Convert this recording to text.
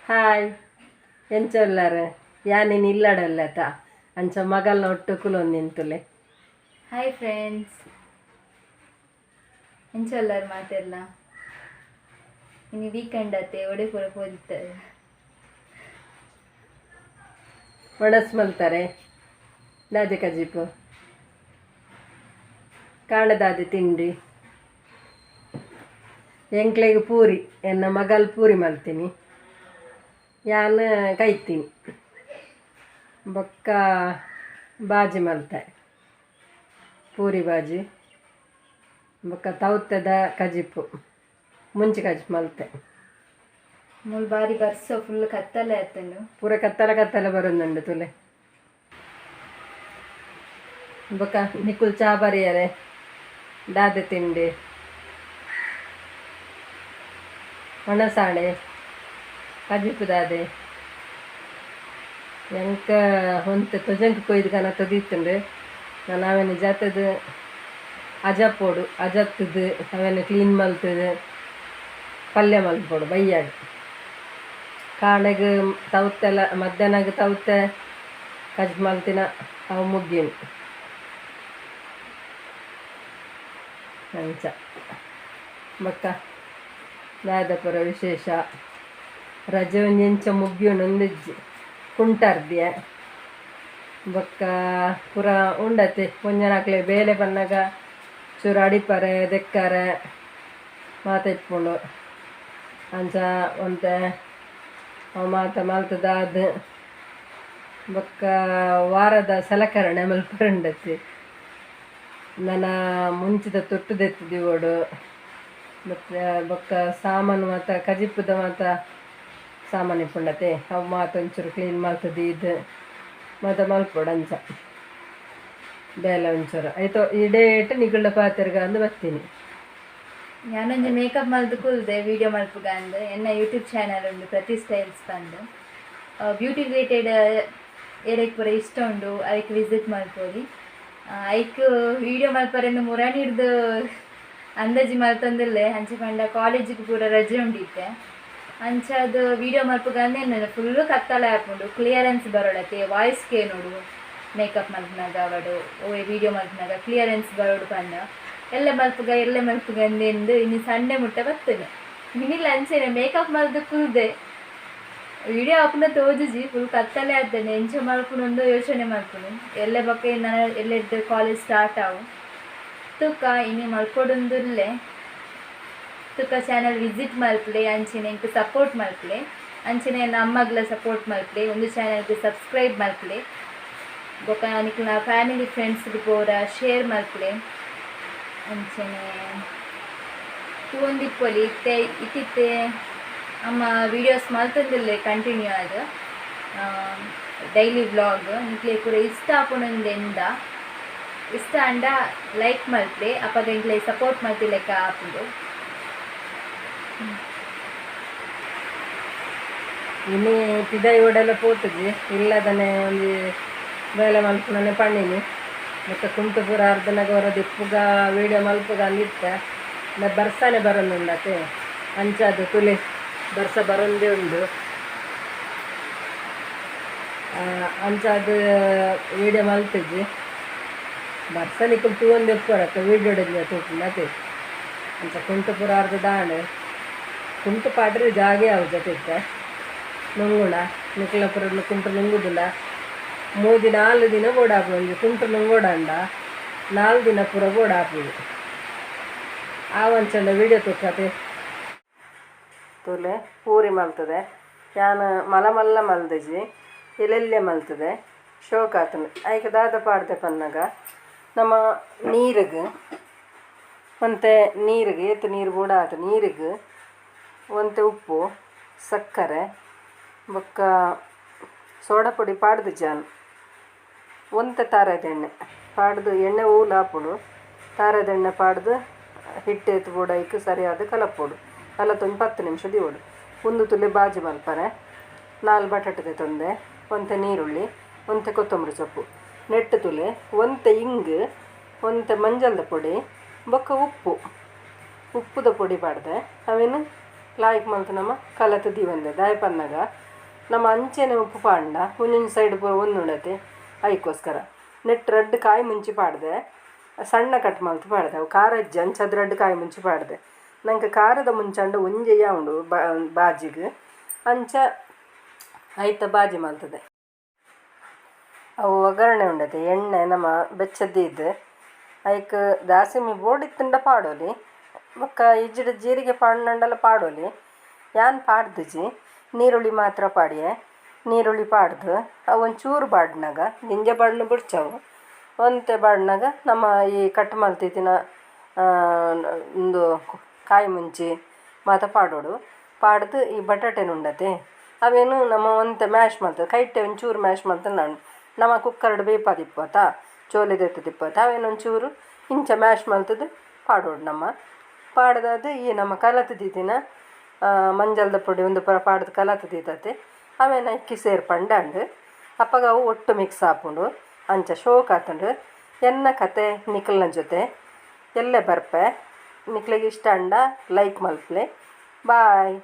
Hi ಎಂಚೊಲ್ಲಾರು ಯಾನಿನ್ ಇಲ್ಲಡಲ್ಲತ ಅಂಚ ಮಗಲ್ನ ಒಟ್ಟು ಕುಲೊಂದು ನಿಂತುಲೆ. Hi friends, ಎಂಚೊಲ್ಲಾರು ಮಾತೆಲ್ಲ? ಇನ್ನು ವೀಕೆಂಡ್ ಆತೆ, ಒಡೆ ಪೂರ ಪೋದಿತ್ತಾರೆ. ಒಣಸ್ ಮಲ್ತಾರೆ ದಾದೆ ಕಜಿಪು ಕಾಣದಾದೆ ತಿಂಡಿ. ಎಂಕ್ಲೆಗ್ ಪೂರಿ, ಎನ್ನ ಮಗಲ್ ಪೂರಿ ಮಲ್ತೀನಿ, ಯಾನ್ ಕೈತೀನಿ. ಬೊಕ್ಕ ಬಾಜಿ ಮಲ್ತೆ, ಪೂರಿ ಬಾಜಿ. ಬೊಕ್ಕ ತೌತೆದ ಕಜಿಪು, ಮುಂಚೆ ಕಜಿಪು ಮಲ್ತೆ. ಮೂಲು ಬಾರಿ ಬರ್ಸ, ಫುಲ್ ಕತ್ತಲೆ ಆತನು. ಪೂರ ಕತ್ತಲೆ ಕತ್ತಲೆ ಬರೋದುಂಡು ತುಲೆ. ಬೊಕ್ಕ ನಿಕುಲ್ ಚಾ ಬರಿಯರೆ ದಾದೆ ತಿಂಡಿ? ಒಣಸಾಣೆ ಕಜಿಪು ದಾದೆ. ಎಂಕ ಹೊಂತೆ ತೊಜಂಕ್ ಕೊಯ್ದು ಕನ ತೊದಿತ್ತುಂಡು. ನಾನು ಅವೆನ್ ಜಾತದ ಅಜಪೋಡು, ಅಜತ್ತದು ಅವೆನ್ ಕ್ಲೀನ್ ಮಲ್ತದು ಪಲ್ಯ ಮಲ್ಪೋಡು ಬಯ್ಯಾಗ. ಕಾಣೆಗ್ ತೌತೆಲ್ಲ ಮಧ್ಯಾಹ್ನಗ್ ತೌತೆ ಕಜ್ ಮಲ್ತಿನ ಅವು ಮುಗ್ಗಿನ ಅಂಚ. ಬೊಕ್ಕ ದಾದಪುರ ವಿಶೇಷ? ರಜೆ ಒಂಜಿ ಎಂಚ ಮುಗ್ಗಿಯುಂಡು ಕುಂಟರ್ದಿಯ. ಬೊಕ್ಕ ಪೂರ ಉಂಡತೆ ಒಂಜನಾಕ್ಲೆ ಬೇಲೆ ಬನ್ನಗ ಚೂರು ಅಡಿಪರೆ ದೆಕ್ಕರೆ ಮಾತ ಇಪ್ಪುಂಡು. ಅಂಚ ಒಂತೆ ಅವು ಮಾತ ಮಲ್ತದಾದ್ ಬೊಕ್ಕ ವಾರದ ಸಲಕರಣೆ ಮಲ್ಪುಂಡತಿ. ನನ ಮುಂಚಿದ ತೊಟ್ಟು ದೆತ್ತ್ ದೀವೊಡು. ಮತ್ತು ಬೊಕ್ಕ ಸಾಮಾನು ಮಾತ ಕಜಿಪುದ ಮಾತ ಸಾಮಾನು ಇಪ್ಪುಂಡತೆ ಅವು ಮಾತ ಒಂಚೂರು ಕ್ಲೀನ್ ಮಲ್ತ್ ದೀದ್ ಮಾತ ಮಲ್ಪೊಡು. ಅಂಚ ಬೇಲೆ ಒಂಚೂರು ಆಯ್ತು. ಇಡೇಟ್ ನಿಗುಳ್ಳ ಪಾತೆರ್ಗ ಅಂದ್ ಬತ್ತೀನಿ. ಯಾನೊಂಜಿ ಮೇಕಪ್ ಮಲ್ತ್ ಕುಲ್ದೆ ವಿಡಿಯೋ ಮಲ್ಪುಗ ಅಂದ್. ಎನ್ನ ಯೂಟ್ಯೂಬ್ ಚಾನಲ್ ಉಂಡು ಪ್ರತಿ ಸ್ಟೈಲ್ಸ್ ಪಂದ್. ಬ್ಯೂಟಿ ರಿಲೇಟೆಡ್ ಏರೆಗ್ ಪೂರ ಇಷ್ಟ ಉಂಡು ಐಕ್ ವಿಸಿಟ್ ಮಲ್ಪೊಲಿ. ಐಕ್ ವಿಡಿಯೋ ಮಲ್ಪರೆಂದು ಮುರಾನಿ ಹಿಡ್ದು ಅಂದಾಜಿ ಮಲ್ತೊಂದಿಲ್ಲೆ. ಅಂಚ ಪಂಡ ಕಾಲೇಜಿಗೆ ಪೂರ ರಜೆ ಉಂಡಿತ್ತೆ. ಅಂಚ ಅದು ವಿಡಿಯೋ ಮಲ್ಪುಗ ಅಂದೇನು ಫುಲ್ಲು ಕತ್ತಲೆ ಆಪುಂಡು, ಕ್ಲಿಯರೆನ್ಸ್ ಬರೋಡತ್ತೆ. ವಾಯ್ಸ್ ಕೇನೋಡು ಮೇಕಪ್ ಮಲ್ಪುನಗ ಅವಡು ಓಯ್ ವಿಡಿಯೋ ಮಲ್ಪುನಗ ಕ್ಲಿಯರೆನ್ಸ್ ಬರೋಡು ಪಂಡ ಎಲ್ಲ ಮಲ್ಪುಗ ಎಲ್ಲ ಮಲ್ಪುಗ ಅಂದೆಂದು ಇನ್ನು ಸಂಡೆ ಮುಟ್ಟ ಬರ್ತೇನೆ. ಇನ್ನಿಲ್ಲ ಅಂಚೆನೆ ಮೇಕಪ್ ಮಲ್ದು ಕುಲ್ದೆ ವಿಡಿಯೋ ಆಪುನ ತೋಜುಜಿ, ಫುಲ್ ಕತ್ತಲೆ ಆಗ್ತದೆ. ಎಂಚ ಮಲ್ಪುನೊಂದು ಯೋಚನೆ ಮಲ್ಪುನು. ಎಲ್ಲ ಬೊಕ್ಕ ನಾನು ಎಲ್ಲೆದ್ದು ಕಾಲೇಜ್ ಸ್ಟಾರ್ಟ್ ಆವು ತುಕ್ಕ ಇನ್ನು ಮಲ್ಪೊಡೊಂದುಲ್ಲೆ. ತುಕ್ಕ ಚಾನಲ್ ವಿಸಿಟ್ ಮಲ್ಪಲೆ, ಅಂಚೆನೆ ಎಂಕ್ ಸಪೋರ್ಟ್ ಮಲ್ಪಲೆ, ಅಂಚೆನೆ ನಮ್ಮಗ್ಲ ಸಪೋರ್ಟ್ ಮಲ್ಪಲೆ, ಒಂದು ಚಾನಲ್ಗೆ ಸಬ್ಸ್ಕ್ರೈಬ್ ಮಲ್ಪಲೆ. ಬೊಕ್ಕ ನಿಕ್ಲ ಫ್ಯಾಮಿಲಿ ಫ್ರೆಂಡ್ಸ್ಗೆ ಪೂರ ಶೇರ್ ಮಲ್ಪಲೆ. ಅಂಚೆನೆ ತೂವೊಂದಿಪ್ಪೊಲಿ. ಇತ್ತೆ ಇತ್ತಿತ್ತೆ ಅಮ್ಮ ವೀಡಿಯೋಸ್ ಮಲ್ತೊಂದಿಲ್ಲೆ ಕಂಟಿನ್ಯೂ ಆದ್ ಡೈಲಿ ವ್ಲಾಗ್. ನಿಕ್ಲೆ ಪೂರ ಇಷ್ಟ ಆಪುನೊಂದು ಎಂದ ಇಷ್ಟ ಆಂಡ ಲೈಕ್ ಮಲ್ಪಲೆ, ಅಪಗ ಎಂಕ್ಲೆ ಸಪೋರ್ಟ್ ಮಲ್ತಿ ಲೆಕ್ಕ ಆಪುಂಡು. ಇನಿ ಪಿದಾಯಿ ಓಡೆಲ್ಲ ಪೋತುಜಿ ಇಲ್ಲದನೆ ಒಂಜಿ ಬೇಲೆ ಮಲ್ಪುನನೆ ಪಂಡಿನಿ. ಮತ್ತು ಕುಂಟು ಪೂರ ಅರ್ಧನಾಗ ಹೊರ ದಿಪ್ಪುಗ ವೀಡಿಯೋ ಮಲ್ಪುಗ ಅಂದಿತ್ತೆ. ಬರ್ಸಾನೆ ಬರೋದುಂಡತೆ ಅಂಚ ಅದು ತುಲೆ ಬರ್ಸ ಬರೋಂದೇ ಉಂಡು. ಅಂಚ ಅದು ವೀಡಿಯೋ ಮಲ್ತಿಜಿ. ಬರ್ಸ ನಿಕುಲು ತೂವೊಂದು ಇಪ್ಪರತ್ತ ವೀಡಿಯೋ ತೂಪುಂಡತೆ. ಅಂಚ ಕುಂಟು ಪೂರ ಅರ್ಧ ದಾಂಡ್ ಕುಂಟು ಪಾಡ್ರೆ ಜಾಗೆ ಅವು ಜೊತೆ ಇತ್ತೆ ನುಂಗುಣ ನಿಕ್ಲ ಪೂರ ಕುಂಟು ನುಂಗುದಿಲ್ಲ. ಮೂಜಿ ನಾಲ್ ದಿನ ಬೋಡಾಪು ಒಂಜಿ ಕುಂಟು ನುಂಗೋಡಂಡ 4 ದಿನ ಪೂರ ಬೋಡಾಪುಂಡು. ಆ ಒಂಚಂಡ ವೀಡಿಯೋ ತೂಕತೆ ತುಲೆ ಪೂರಿ ಮಲ್ತದೆ. ಯಾನ್ ಮಲ ಮಲ್ಲ ಮಲ್ದಜಿ ಎಲ್ಲೆಲ್ಲೆ ಮಲ್ತದೆ ಶೋಕಾತನು. ಐಕ್ ದಾದ ಪಾಡ್ದೆ ಪನ್ನಗ ನಮ್ಮ ನೀರಿಗೆ ಒಂತೆ ನೀರಿಗೆ ಏತ್ ನೀರು ಬೋಡಾತು ನೀರಿಗೆ ಒಂತೆ ಉಪ್ಪು ಸಕ್ಕರೆ ಬೊಕ್ಕ ಸೋಡಾ ಪೊಡಿ ಪಾಡ್ದು ಜಾನ್ ಒಂತೆ ತಾರೆದ ಎಣ್ಣೆ ಪಾಡ್ದು ಎಣ್ಣೆ ಊಲು ಆಪುಂಡು. ತಾರೆದ ಎಣ್ಣೆ ಪಾಡ್ದು ಹಿಟ್ಟು ಏತ್ ಬೋಡು ಐಕ್ ಸರಿಯಾದ ಕಲಪೊಡು. ಕಲತೊಂದು 10 ನಿಮಿಷ ದೀವೊಡು. ಒಂದು ತುಲೆ ಬಾಜಿ ಮಲ್ಪರೆ 4 ಬಟಾಟೆ ತೊಂದೆ, ಒಂತೆ ನೀರುಳ್ಳಿ, ಒಂತೆ ಕೊತ್ತಂಬರಿ ಸೊಪ್ಪು, ನೆಟ್ಟು ತುಲೆ ಒಂತೆ ಇಂಗು, ಒಂತೆ ಮಂಜಲ್ದ ಪೊಡಿ, ಬೊಕ್ಕ ಉಪ್ಪು, ಉಪ್ಪುದ ಪೊಡಿ ಪಾಡ್ದೆ ಅವೆನ್ ಲಾಯ್ಕ್ ಮಲ್ತ್ ನಮ ಕಲತ್ ದೀವೊಂದೆ ದಾಯೆ ಪನ್ನಗ ನಮ ಅಂಚನೆ ಉಪ್ಪು ಪಾಂಡ ಒಂಜೊಂಜಿ ಸೈಡ್ ಪೂರ ಒಂದುಂಡತೆ ಐಕೋಸ್ಕರ ನೆಟ್ ರಡ್ಡ್ ಕಾಯಿ ಮುಂಚಿ ಪಾಡ್ದೆ ಸಣ್ಣ ಕಟ್ ಮಲ್ತ್ ಪಾಡ್ದೆ ಅವು ಖಾರ ಇಜ್ಜಿ ಅಂಚಾದ್ ರಡ್ಡ್ ಕಾಯಿ ಮುಂಚಿ ಪಾಡ್ದೆ. ನಂಕ್ ಖಾರದ ಮುಂಚಂಡ ಒಂಜೆಯಾ ಉಂಡು ಬಾಜಿಗ್ ಅಂಚ ಐತ ಬಾಜಿ ಮಲ್ತುದೆ. ಅವು ಒಗ್ಗರಣೆ ಉಂಡತೆ ಎಣ್ಣೆ ನಮ ಬೆಚ್ಚ ದೀದ್ ಐಕ್ ದಾಸಿಮಿ ಬೋಡಿತ್ತುಂಡ ಪಾಡೊಲಿ ಬೊಕ್ಕ ಇಜ್ಜಿಡ ಜೀರಿಗೆ ಪಾಡ್ಂಡಲ ಪಾಡೊಲಿ ಯಾನ್ ಪಾಡ್ದಿಜಿ ನೀರುಳ್ಳಿ ಮಾತ್ರ ಪಾಡಿಯೆ. ನೀರುಳ್ಳಿ ಪಾಡ್ದ್ ಅವು ಒಂಚೂರು ಬಾಡ್ನಗ ದಿಂಜ ಬಾಡ್ಂಡ ಬೊಡ್ಚಿ ಅವು ಒಂತೆ ಬಾಡ್ನಗ ನಮ ಈ ಕಟ್ ಮಲ್ತಿತ್ತಿನ ಉಂದು ಕಾಯಿ ಮುಂಚಿ ಮಾತ ಪಾಡೊಡು ಪಾಡ್ದ್ ಈ ಬಟಾಟೆನ್ ಉಂಡತೆ ಅವೆನ್ ನಮ ಒಂತೆ ಮ್ಯಾಶ್ ಮಲ್ತ್ ಕೈಟೆ ಒಂಚೂರು ಮ್ಯಾಶ್ ಮಲ್ತ್ಂಡ ಆಂಡ್ ನಮ ಕುಕ್ಕರ್ಡ್ ಬೇಯ್ಪಾದಿಪ್ಪುವತ ಚೋಲಿ ದೆತ್ತ್ದಿಪ್ಪುವತ ಅವೆನ್ ಒಂಚೂರು ಇಂಚ ಮ್ಯಾಶ್ ಮಲ್ತ್ದ್ ಪಾಡೊಡು ನಮ. ಪಾಡ್ದಾದ್ ಈ ನಮ ಕಲತ್ ದೀತಿನ ಮಂಜಲ್ದ ಪೊಡಿ ಉಂದು ಪೂರ ಪಾಡ್ದ್ ಕಲತ್ ದೀತತೆ ಅವೆನ್ ಐಕ್ ಸೇರ್ಪಂಡ ಆಂಡ್. ಅಪಗ ಅವು ಒಟ್ಟು ಮಿಕ್ಸ್ ಆಪುಂಡು ಅಂಚ ಶೋಕಾತುಂಡು. ಎನ್ನ ಕತೆ ನಿಕಲ್ನ ಜೊತೆ ಎಲ್ಲೆ ಬರ್ಪೆ. ನಿಕ್ಲೆಗ್ ಇಷ್ಟ ಆಂಡ ಲೈಕ್ ಮಲ್ಪುಲೆ. ಬಾಯ್.